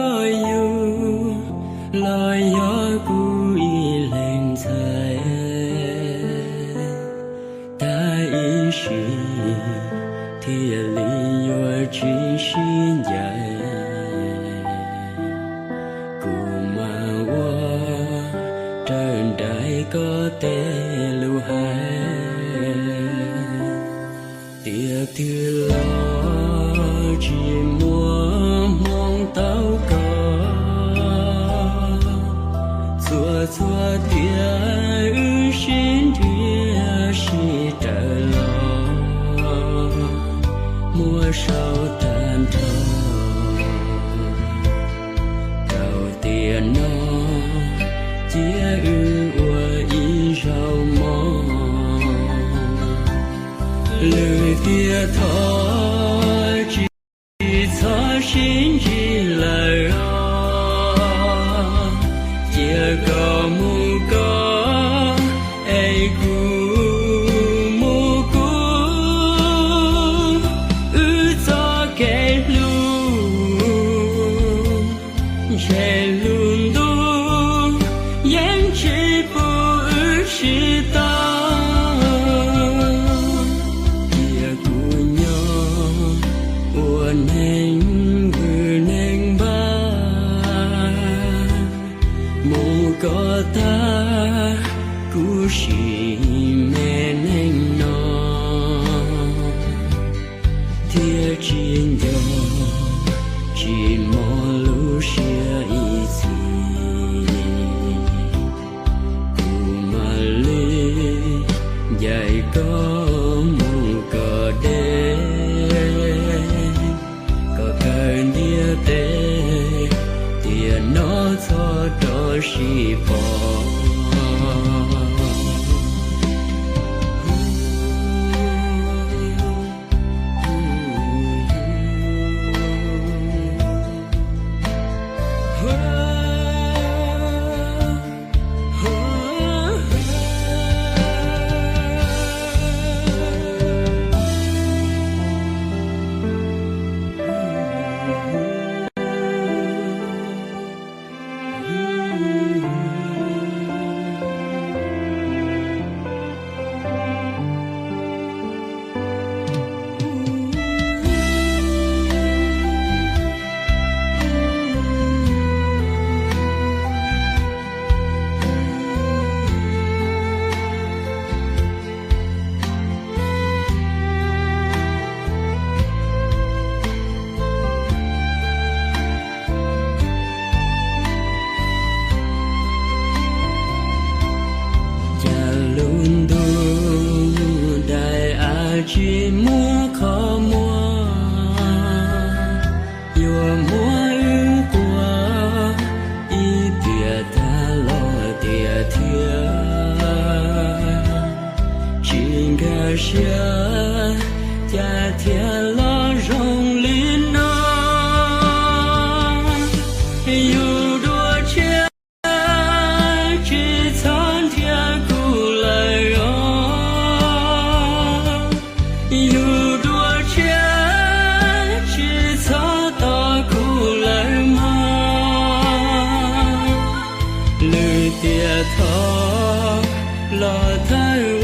Yog yus los yog kuv ib leeg ntxhais, tag ib sim thiaj li yuav tsis sib ncaim. Kuv mas ua raws nraim koj tej lus hais, tiam twg los tsis muaj hmoo tau koj. Txhua txhua tiam wb sib nrhiav sib raws los, muab sau tag nrho rau tiam no, cia wb ua ib zaug mov. Lwm tiam thov tsis txhob sib ntsib lawm os, cia koj mus koj es kuv mus kuv, wb txoj kev hlub ntshe lub ntuj yeej tsis pub wb sib tau. Cia kuv nyob ua neeg vwm neeg npaj, mus koj tag kuv sim me neej no, thiab tsis nco tsis mos lub siab ib txhis. Kuv mam li ncaim koj mus kom deb, kom kawg ntiaj teb, tiam no txhob rov sib pom. Cas lub ntuj daim av tsis muaj qhov muag, yuav muab wb quaj ib tiam tag los tiam thiab, tsis nkag siab cas thiaj los zoo li no. Yus dua tshiab tsis txhob nrhiav kuv lawm os, yus dua tshiab tsis txhob tos kuv lawm mog. Lwm tiam thov los thawj